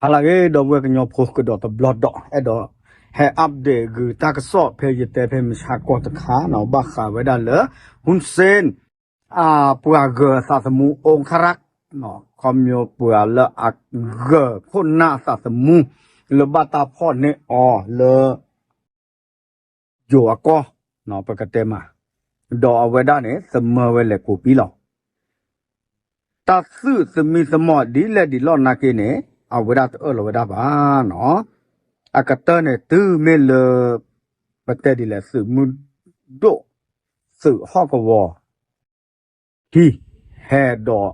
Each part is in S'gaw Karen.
ဟါလၢအဂ့ၤ ဒီပုၢ်ဝဲၢ်ကညီဖိကဒီးတဘျီဒီး အဲၣ်ဒိးဟဲ update ဂုာ်တၢ်ကစီၣ်ဖဲယတဲဖဲမုၢ်ဆါခီတခါနီၤ ဘၣ်ဃးဝဲဒၣ်လၢ Hun Sen အပှၤဂၢၤအသးသမူ Ong Kharak နီၤ ခီဖျိပှၤလၢအဂၢၤခိၣ်နၢ်အသးသမူ လၢဘၣ်တၢ်ဖီၣ်န့ၢ်အီၤလၢ ယိၤအကီၢ် ပကတဲမး ဒီးအဝဲဒၣ်န့ၣ် သမၢဝဲလဲၤကိးပံလီၤ. တၢ်သုးသမံသမိးဒ်လဲၣ်ဒ်လဲၣ်နာ်က့န့ၣ် အဝဲဒၣ်တအၢၣ်လီၤဝဲဒၣ်ဘၣ်နီၤ. အကတၢၢ်န့ၣ် တုၤမ့ၢ်လၢ ပတဲဒ်လဲၣ် သုးမုၢ်ဒိၣ် သုးဟီၣ်ကဝီၤ ဟံး ဟဲဒီး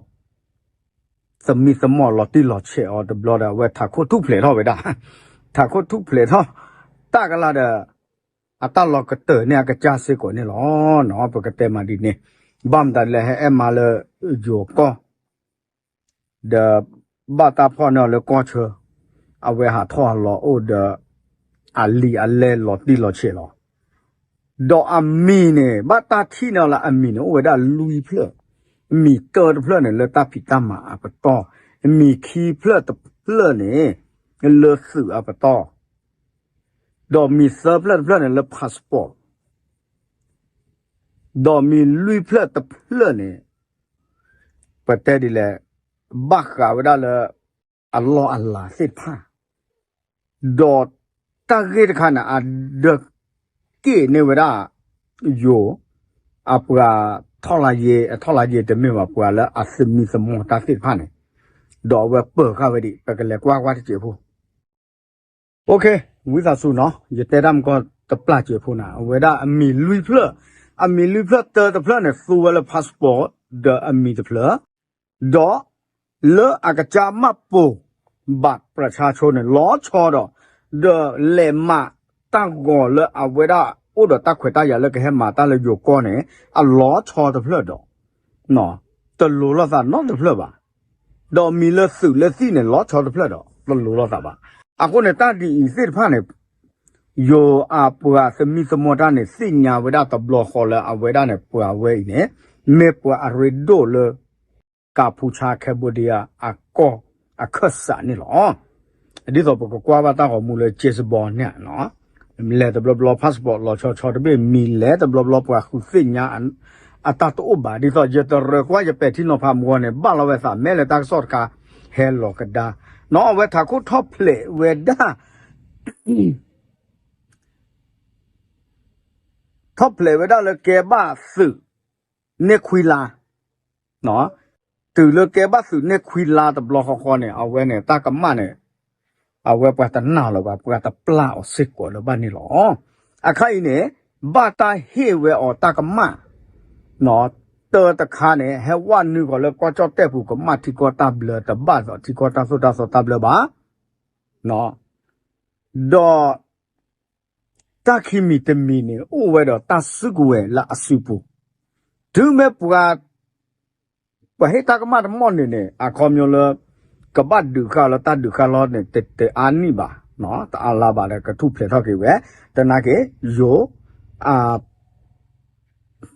သမံသမိးလီၤတံၢ်လီၤဆဲးအီၤတဘျီဒီး အဝဲထးခိၣ်ထူၣ်ဖျဲးထီၣ်ဝဲဒၣ် ထးခိၣ်ထူၣ်ဖျဲးထီၣ် တၢ်ကလၤဒီး အတၢ်လီၤကတၢၢ်န့ၣ်အကစၢ်စ့ၢ်ကီးန့ၣ်လီၤ. ပကတဲမးဒ်န့ၣ် ဘၣ်မတၤလဲၣ် ဟဲအဲၣ်မါလၢယိၤကီၢ် ဒီး ဘၣ်တၢ်ဖီၣ်န့ၢ်အီၤလၢကီၢ်ဆၢ အဝဲဟးထီၣ်ဟးလီၤအိၣ်ဒီး အလံာ်အလဲလီၤတံၢ်လီၤဆဲးလီၤ. ဒီးအမံၤန့ၣ် ဘၣ်တၢ်ထံၣ်န့ၢ်အီၤလၢအမံၤန့ၣ် အိၣ်ဝဲဒၣ်လွံၢ်ဖျၢၣ်, မံၤတၢတဖျၢၣ်န့ၣ် လၢတၢ်ဖံးတၢ်မၤအပတီၢ်, မံၤခံဖျၢၣ်တဖျၢၣ်န့ၣ် လၢသုးအပတီၢ်, ဒီးမံၤသၢဖျၢၣ်တဖျၢၣ်န့ၣ် လၢ passport ဒီးမံၤလွံၢ်ဖျၢၣ်တဖျၢၣ်န့ၣ် ပတဲဒ်လဲၣ် ဘၣ်ဃးဝဲဒၣ်လၢ အလီၢ်အလၤသ့ၣ်တဖၣ်, ဒီးတၢ်ဂ့ၢ်တခါန့ၣ် အဒၢက့ၣ်န့ၢ်ဝဲဒၣ် ယိၤ အပှၤထီၣ်လါယ့ အထီၣ်လါယ့တမ့ၢ်ဘၣ် ပှၤလၢအသမံသမိးတၢ်သ့ၣ်တဖၣ်န့ၣ်, ဒီးအဝဲပၢၤဃာ်ဝဲဒၣ် ပကလဲၤကွၢ်ကွၢ်တစဲးဖိ ဝံသးစူၤနီၤ ယတဲတၢ်မကီၢ်တပျၢ်စဲးဖိန့ၣ် အဝဲဒၣ်အမံၤလွံၢ်ဖျၢၣ်, အမံၤလွံၢ်ဖျၢၣ်တၢတဖျၢၣ်န့ၣ် သူဝဲလၢ passport ဒီးအမံၤတဖျၢၣ်, ဒီးလၢအကစၢ်မၢ်ပိၢ် ဘၣ်ပြၢၣ်ဆါဆိန့ၣ် လီၤဆီဒီး, ဒီးလဲၤမၤတၢ်ဂီၤလၢအဝဲဒၣ်အိၣ်ဒီးတၢ်ခွဲးတၢ်ယာ်လၢကဟဲမၤတၢ်လၢယိၤကီၢ်န့ၣ် အလီၤဆီတဖျၢၣ်ဒီး တလိၤလိာ်သးနီတဖျၢၣ်ဘၣ်. ဒီးမံၤလၢသုးလၢသံၣ်န့ၣ် လီၤဆီတဖျၢၣ်ဒီး တလိၤလိာ်သးဘၣ်. အဃိန့ၣ် တၢ်ဒ်အံၤသ့ၣ်တဖၣ်န့ၣ် ယိၤအပှၤသမံသမိးတၢ်န့ၣ် သ့ၣ်ညါဝဲဒၣ်တဘျီဃီလၢအဝဲဒၣ်န့ၣ် ပှၤဝဲအံၤန့ၣ် မ့ၢ်ပှၤအရ့ဒိၣ်လၢ ကၢ်ဖူဆါ Cambodia အကီၢ်အခၢၣ်စးန့ၣ်လီၤ. ဒ်သိးပကကွၢ်ဘၣ်တၢ်ဂီၤမူလၢ James Bond န့ၣ် လဲၤတဘျီဘျီ passport လီၤဆီဆီတဘ့ၣ် မံၤလဲၤတဘျီဘျီ ပှၤဃုသ့ၣ်ညါ အတၢ်တအိၣ်ဘၣ် ဒ်သိးယတရၢၢ်ကွၢ်ယပဲာ်ထံနီၤဖးမုၢ်ဂီၤန့ၣ် ဘၣ်လီၤဝဲသး မ့ၢ်လၢတၢ်ကစီၣ်တခါ ဟဲလီၤကဒါ နီၤ အဝဲထးခိၣ်ထီၣ်ဖျဲးဝဲဒၣ် ထီၣ်ဖျဲးဝဲဒၣ်လၢကဲဘၣ်သုးန့ၢ်ခွံလါ, တုၤလၢကဲဘၣ်သုးန့ၢ်ခွံလါတဘျီဃီဃီန့ၣ် အဝဲန့ၣ်တၢ်ကမၣ်န့ၣ် အဝဲပှၤတနာ်လၢၤဘၣ် ပှၤတပျၢ်အီၤစ့ၢ်ကီးလၢၤဘၣ်န့ၣ်လီၤ. အခါအံၤန့ၣ် ဘၣ်တၢ်ဟ့ၣ်ဝဲအီၤတၢ်ကမၣ် တၢတခါန့ၣ် ဟဲဝဲနုာ်ဃီၤလၢကီၢ်ကၠီၣ်တဲၣ်ပူၤ ကမၣ်ထံကီၢ်တၢ်ဘျၢ တဘၣ်ဒီးထံကီၢ်တၢ်သိၣ်တၢ်သီတၢ်ဘျၢဘၣ် ဒီး တၢ်ခံမံၤတမံၤန့ၣ် အိၣ်ဝဲဒီးတၢ်စုကဝဲၤလၢအစုပူၤ, တုၤမ့ၢ်ပှၤ ပှၤဟ့ၣ်တၢ်ကမၣ်တမီၢ်န့ၣ်န့ၣ် အခီပညီလၢ ကဘၣ်ဒုးဃာ်လၢတၢ်ဒုးဃာ်လီၤန့ၣ် တအါနံၣ်ဘၣ်, တအါလါဘၣ်ဒီးကထူၣ်ဖျဲးထီၣ်က့ၤဝဲ, သနာ်က့ ယိၤ အ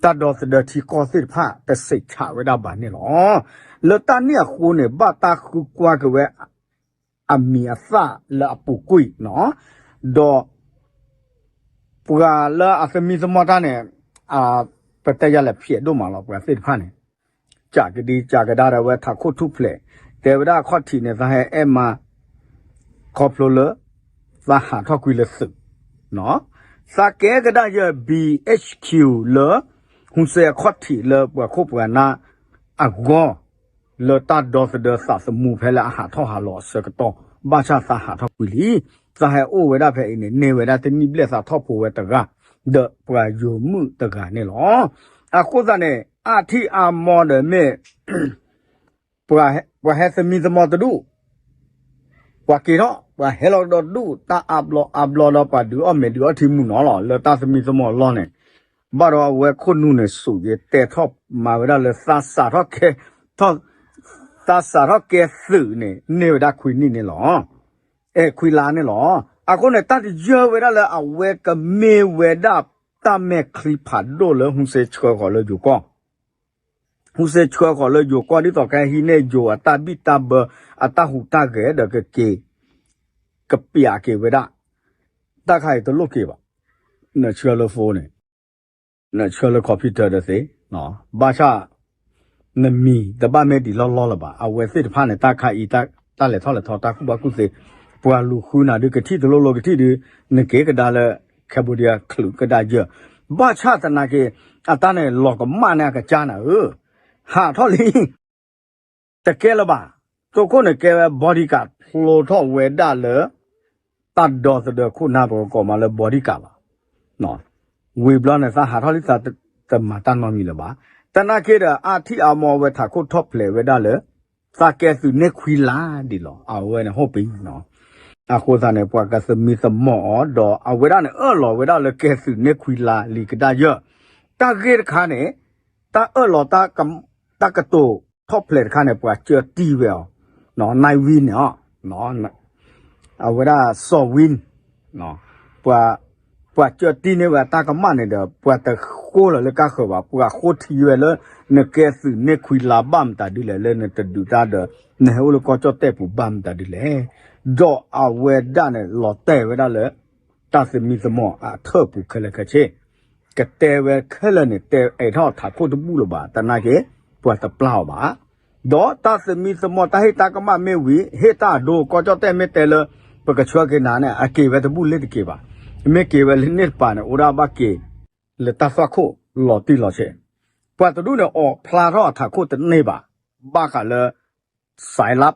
တၢ်ဒီသဒၢထံကီၢ်သ့ၣ်တဖၣ် တစံးဆးဝဲဒၣ်ဘၣ်န့ၣ်လီၤ. လၢတၢ်န့ၣ်အဃိန့ၣ် ဘၣ်တၢ်ဃုကွၢ်က့ၤဝဲ အမံၤအသၣ်လၢအပူၤကွံာ်နီၤ, ဒီး ပှၤလၢအသမံသမိးတၢ်န့ၣ် ပတဲယၤလဲၣ် ဖျဲးဒိၣ်မးလီၤ ပှၤသ့ၣ်တဖၣ်န့ၣ်, ကးကဒံကးကဒါဒီးဝဲထးခိၣ်ထူၣ်ဖျဲး, တဲဝဲဒၣ်အခီၣ်ထံးန့ၣ် သးဟဲအဲၣ်မါ ခီဖျိလၢ သးဟးထီၣ်ကွံာ်လၢသုး သးကဲကဒါယဲၢ် ဘံၣ်အ့ၣ်ခၠူၣ် လၢ ဟူစဲအခီၣ်ထံးလၢပှၤခိၣ်ပှၤနၢ် အဂီၢ် လၢတၢ်ဒီသဒၢသးသမူဖဲလၢအဟးထီၣ်ဟးလီၤအဆၢကတီၢ် ဘၣ်ဆၣ်သးဟးထီၣ်ကွံာ်လံ, သးဟဲအိၣ်ဝဲဒၣ်ဖဲအံၤန့ၣ် န့ၢ်ဝဲဒၣ်တနံၣ်ဘျဲၣ်သးထီၣ်ဖိဝဲတဂၤ ဒီးပှၤယိၤမုၣ်တဂၤန့ၣ်လီၤ. အဃိသတးန့ၣ် အါထံၣ်အါမီဒီးမ့ၢ် ပှၤဟဲသမံသမိးတဒူၣ်, ပှၤက့ၤထီၣ် ပှၤဟဲလီၤကဒီးတဒူၣ် တၢ်အါဘျီအါဘျီဒီးပှၤဒုးအီၣ်မ့ၤဒုးအီထံမုၢ်နီၤလီၤ လၢတၢ်သမံသမိးအလီၢ်န့ၣ်, ဘၣ်ဒီးအဝဲခိၣ်နူာ်န့ၣ် စူးယတဲထီၣ်မၤဝဲဒၣ်လၢ သးစးထီၣ်ကဲ သးစးထီၣ်ကဲသုးန့ၣ် န့ၢ်ဝဲဒၣ်ခွံနံၣ်န့ၣ်လီၤ. အဲ ခွံလါန့ၣ်လီၤ. အဃိန့ၣ် တၢ်တယၢၢ်ဝဲဒၣ်လၢအဝဲကမ့ၢ်ဝဲဒၣ်တၢ်မဲာ်ချံဖးဒိၣ်လၢ ဟူစဲဆှၢဃီၤလၢယိၤကီၢ် ဟူစဲဆှၢဃီၤလၢယိၤကီၢ် ဒ်သိးကဟံးန့ၢ်ယိၤအတၢ်ဘံၣ်တၢ်ဘၢ အတၢ်ဟူးတၢ်ဂဲၤဒီးကက့ၤ ကပျးက့ၤဝဲဒၣ် တၢ်ခါအံၤတလိၣ်က့ၤဘၣ်. နဆှၢလၢ phone န့ၣ် နဆှၢလၢ computer ဒီးသ့, ဘၣ်ဆၣ် နမံၤတဘၣ်မ့ၢ်ဒံးလီၢ်လီၢ်လၢၤဘၣ်. အဝဲသ့ၣ်တဖၣ်န့ၣ် တၢ်ခါအံၤ တၢ်လဲၤထီၣ်လဲၤထီ တၢ်ကူၣ်ဘၣ်ကူၣ်သ့, ပှၤလူၤဃုနၤဒုးကထံၣ်တလိၣ်လိကထံၣ်ဒုး နက့ၤကဒါလၢ Cambodia ချုးကဒါယၢၢ်, ဘၣ်ဆၣ်သနာ်က့ အတၢ်န့ၣ်လီၤကမၣ်န့ၢ်အကစၢ်နၤဧၢ, ဟးထီၣ်လံ တကဲလၢၤဘၣ်. သုးခိၣ်န့ၣ်ကဲဝဲ bodyguard ဖျိထီၣ်ဝဲဒၣ်လၢ တၢ်ဒီသဒၢခိၣ်နၢ် ပကကိးမးလၢ bodyguard လီၤ. ဝံၤဘျီန့ၣ် သးဟးထီၣ်လံ သးတမၤတၢ်နီတမံၤလၢၤဘၣ်. သနာ်က့ဒီး အါထံၣ်အါမီဝဲထးခိၣ်ထီၣ်ဖျဲးဝဲဒၣ်လၢ သးကဲသုးန့ၢ်ခွံလါဒံးလီၤ. အဝဲန့ၣ်ဟီၣ်ပံၤ အဃိသတးန့ၣ် ပှၤကသမံသမိးအီၤ ဒီးအဝဲဒၣ်န့ၣ် အၢၣ်လီၤဝဲဒၣ်လၢကဲသုးန့ၢ်ခွံလါလံကဒါယၢၢ်, တၢ်ဂ့ၢ်တခါန့ၣ် တၢ်အၢၣ်လီၤ တၢ်ကတိၤထီၣ်ဖျဲးတခါန့ၣ် ပှၤကၢတံၢ်ဝဲအီၤ, နၢ်ဝံန့ၣ် အဝဲဒၣ်စီၤဝံ, ပှၤကၢတံၢ်န့ၢ်ဝဲအတၢ်ကမၣ်န့ၣ်ဒီး ပှၤတဃိလီၤလၢကါဃၢၤဘၣ်, ပှၤဃိထံဝဲလၢ နကဲသုးန့ၢ်ခွံလါဘၣ်မတၤဒ်လဲၣ်, လၢနတဒုးတၢ်ဒီး နဟဲအိၣ်လၢကီၢ်ကၠီၣ်တဲၣ်ပူၤဘၣ်မတၤဒ်လဲၣ်, ဒီးအဝဲဒၣ်န့ၣ် လီၤတဲာ်ဝဲဒၣ်လၢ တၢ်သမံသမိးအထၢၣ်ပူၤခဲလၢာ်ခဲဆ့ ကတဲဝဲခဲလၢာ်န့ၣ် တဲအဲးထီၣ်ထးခိၣ်တဘူၣ်လၢၤဘၣ်, သနာ်က့ ပှၤတပျၢ်အီၤဘၣ်. ဒီးတၢ်သမံသမိးတၢ်ဟ့ၣ်တၢ်ကမၣ်မ့ၢ်ဝံၤ ဟ့ၣ်တၢ်အဒိ ကီၢ်ကၠီၣ်တဲၣ်မ့ၢ်တဲလၢ ပကဆှၢက့ၤနၤန့ၣ် အက့ၤဝဲတဘူၣ်လ့ၤတက့ၤဘၣ်. မ့ၢ်က့ၤဝဲလၢန့ၣ်တပၤန့ၣ် အိၣ်ဒၣ်ဘၣ်က့ၤ လၢတၢ်သွၣ်ခိၣ်လီၤတံၢ်လီၤဆဲး, ပှၤတဒူၣ်န့ၣ် အိးဖျါထီၣ်အထးခိၣ်တန့ၢ်ဘၣ်, ဘၣ်ဃးလၢ စဲးလပ်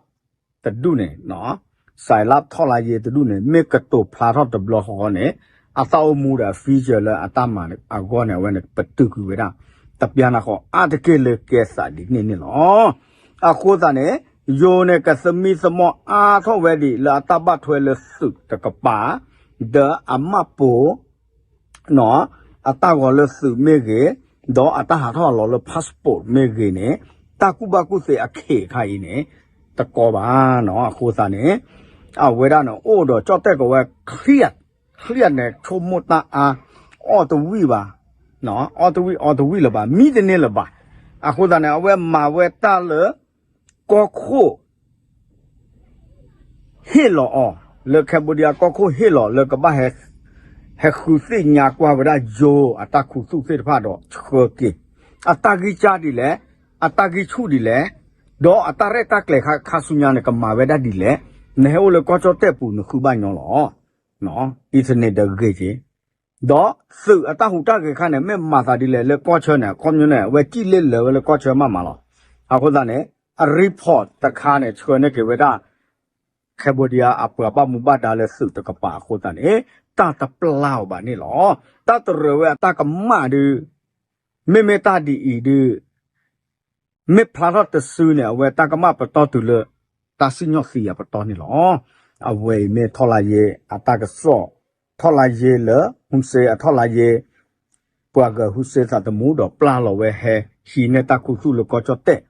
တဒူၣ်န့ၣ်, စဲးလပ်ထီၣ်လါယ့တဒူၣ်န့ၣ် မ့ၢ်ကတိၤဖျါထီၣ်တဘျီဃီန့ၣ် အသၣ်အိၣ်မူဒီးအ feature လၢအတၢ်မၤအဂီၢ်န့ၣ် အဝဲန့ၣ် ပတုာ်ကွံာ်ဝဲဒၣ် တပျၢ်နၢ်ဃီအါတက့ၢ်လၢကဲသးဒ်န့ၣ်န့ၣ်လီၤ. အဃိသတးန့ၣ် ယိၤန့ၣ် ကသမံသမိးအါထီၣ်ဝဲဒံးလၢအတၢ်ဘၣ်ထွဲလၢသုးတကပၤ, ဒီးအမၢ်ပိာ် အတၢ်ဂီၤလၢသုးမ့ၢ်ဂ့ၤ, ဒီးအတၢ်ဟးထီၣ်အလီၤလၢ passport မ့ၢ်ဂ့ၤန့ၣ် တၢ်ကူၣ်ဘၣ်ကူၣ်သ့အခ့အခါအံၤန့ၣ် တကီဘၣ်နီၤ. အဃိသတးန့ၣ် အဝဲဒၣ်န့ၣ် အိၣ်ဒီးကၠီၣ်တဲၣ်ကဝဲ ချံၣ်, ချံၣ်န့ၣ် ဆိကမိၣ်တၢ်အါ, အီၣ်တဝံၣ်ဘၣ်, အီၣ်တဝံၣ်အီတဝံၣ်လၢၤဘၣ်, မံတန့ၢ်လၢၤဘၣ်. အဃိသတးန့ၣ် အဝဲမၤဝဲတၢ်လၢ ကီၢ်ခိၣ် ဟ့ၣ်လီၤအီၤ လၢ Cambodia ကီၢ်ခိၣ်ဟ့ၣ်လီၤလၢကဘၣ်ဟဲ ဟဲဃုသ့ၣ်ညါကွၢ်ဝဲဒၣ်ယိၤအတၢ်ခူသူၣ်သ့ၣ်တဖၣ်ဒီးဆှၢက့ၤ အတၢ်ဂံၢ်စၢ်ဒ်လဲၣ်, အတၢ်ဂံၢ်ဆူၣ်ဒ်လဲၣ်, ဒီးအတၢ်ရဲၣ်တၢ်ကျဲၤခါဆူညါန့ၣ် ကမၤဝဲဒၣ်ဒ်လဲၣ်, နဟဲအိၣ်လၢကီၢ်ကၠီၣ်တဲၣ်ပူၤနဃုဘၣ်ညီလီၤ. အံၤသန့ၤဒီးဂ့ၤက့ၤ ဒီးသုးအတၢ်ဟူးတၢ်ဂဲၤခါန့ၣ် မ့ၢ်မၤသးဒ်လဲၣ်လၢကီၢ်ဆၢန့ၣ် အခီပညီန့ၣ် အဝဲစံၣ်လ့လၢာ်ဝဲလၢကီၢ်ဆၢမးမးလီၤ. အဃိသတးန့ၣ် အ report တခါန့ၣ် ဆှၢန့ၢ်က့ၤဝဲဒၣ် Cambodia အပှၤဘၣ်မူဘၣ်ဒါလၢသုးတကပၤအဃိသတးန့ၣ် တၢ်တပျၢ်အီၤဘၣ်န့ၣ်လီၤ. တၢ်တရၢးဝဲအတၢ်ကမၣ်ဒုး မ့မ့ၢ်တၢ်ဒ်အံၤဒုး မ့ၢ်ဖျါထီၣ်တစုန့ၣ် အဝဲတၢ်ကမၣ်ပတီၢ်တုၤလၢ တၢ်စံၣ်ညီၣ်သံအပတီၢ်န့ၣ်လီၤ. အဝဲအံၤမ့ၢ်ထီၣ်လါယ့အတၢ်ကစီၣ်, ထီၣ်လါယ့လၢ ဟူစ့အထီၣ်လါယ့ ပှၤဂၤဟူစ့သးသမူဒီးပျၢ်လီၤဝဲဟဲ ဟံးန့ၢ်တၢ်ခူသူၣ်လၢကီၢ်ကၠီၣ်တဲၣ်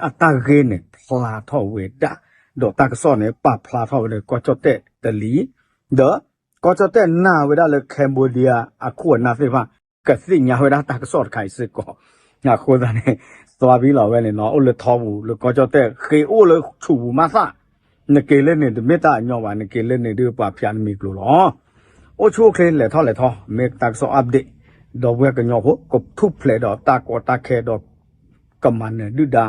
အတၢ်ဂ့ၢ်န့ၣ်ဖျါထီၣ်ဝဲဒၣ်, ဒီးတၢ်ကစီၣ်န့ၣ် ပာ်ဖျါထီၣ်ဝဲလၢကီၢ်ကၠီၣ်တဲၣ်တလံၤ, ဒီးကီၢ်ကၠီၣ်တဲၣ်နာ်ဝဲဒၣ်လၢ Cambodia အခိၣ်အနၢ်သ့ၣ်တဖၣ် ကသ့ၣ်ညါဝဲဒၣ်တၢ်ကစီၣ်တခါအံၤစ့ၢ်ကီး, အဃိသတးန့ၣ် သွါဘံလီၤဝဲန့ၣ်နီၤ အိၣ်လၢထီပူၤလၢကီၢ်ကၠီၣ်တဲၣ် ဃ့အိၣ်လၢဆူးပူၤမးသၣ်, နက့ၤလၢန့ၣ်တမ့ၢ်တၢ်အညီဘၣ် နက့ၤလၢန့ၣ်ဒုးပှၤဖၠးနမံၤကျိၤလီၤ. အိၣ်ဆူၣ်အိၣ်ချ့လဲၤထီၣ်လဲၤထီ မ့ၢ်တၢ်ကစီၣ် update ဒီပုၢ်ဝဲၢ်ကညီဖိ ကထူၣ်ဖျဲးဒီးတၢ်ကီတၢ်ခဲဒီး ကမၤနၢၤဒုၣ်ဒါ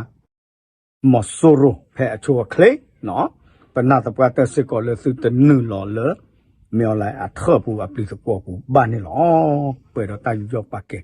မီၤစိရိၤဖဲအဆိအချ့နီၤ, ပနၢ်သပှၢ်တၢၢ်စ့ၢ်ကီးလၢသုတနုာ်လီၤလၢ မ့ၢ်အီၤလၢအထၢၣ်ပူၤအပျံၤသကွီၤပူၤဘၣ်န့ၣ်လီၤ. ပှဲၤဒီးတၢ်ယူးယီၣ်ပာ်ကဲ